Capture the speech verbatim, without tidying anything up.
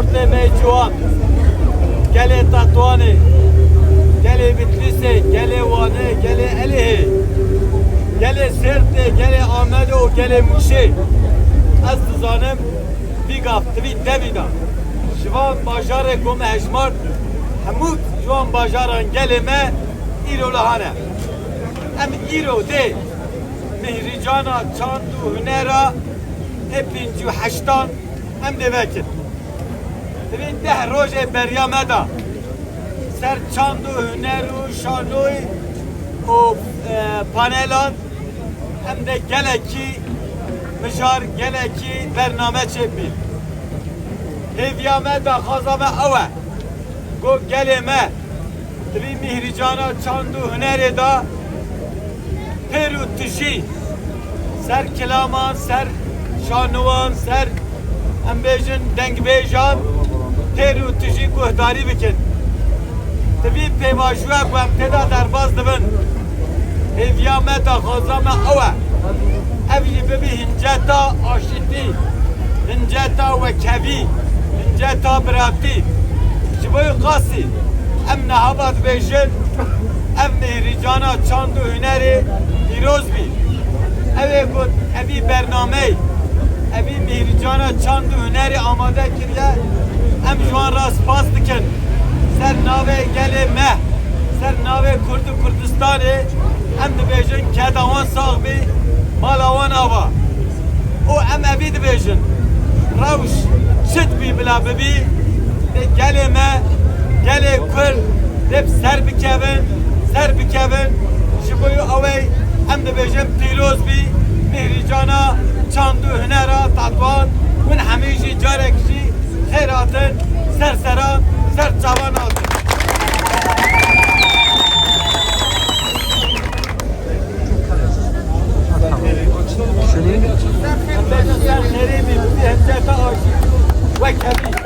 Ortê me ciwan, gelê Tetwanê, gelê Bitlîsê, gelê Wanê, gelê Elihê, gelê Sêrtê, gelê Amedê û gelê Mûşê. Ez dizanim vî gav di vî devî de ji van bajarê ku me hejmart, hemû ji wan bajaran gelê me îro li hane. Em îro dê Mihrîcana çand û hunera ê pêncî û heştan em dê vekin. Divê deh rojê beriya me de ser çand û huner û şanoyî û, e, panelan em dê gelekî mijar, gelekî bername çêbî. Hêviya me, daxwaza me ew e ku gelê me di vî mihrîcana çand û hunerê de pêr û tijî ser kilaman, ser şanowan, ser, em bêjin, dengbêjan pêr û tijî guhdarî bikin. Di vî pêvajoya ku em tê de derbas dibin, hêviya me, daxwaza me ew e. Ev jî bibî hinceta aşîtî, hinceta wekhevî, hinceta biratî. Ji bo qasî em niha va dibêjin, ev mihrîcana çand û hunerê pîroz bî. Ew ê ku evî bernameyê, evî mihrîcana çand û hunerê amade kiriye, em ji wan re spas dikin. Ser navê gelê me, ser navê Kurd û Kurdistanê em dibêjin keda wan sax bî, mala wan ava. Û em evî dibêjin, rewş çi dibî bila bibî, dê gelê me, gelê Kurd dê bi ser bikevin, ser bikevin. Ji bo ew ê em dibêjin pîroz bî mihrîcana çand û hunera Tetwan. Hûn hemî jî carek jî xêr hatin, ser seran, ser çavan hatin. Ser xêrê bî, bi hinceta aşîtî û wekhevî.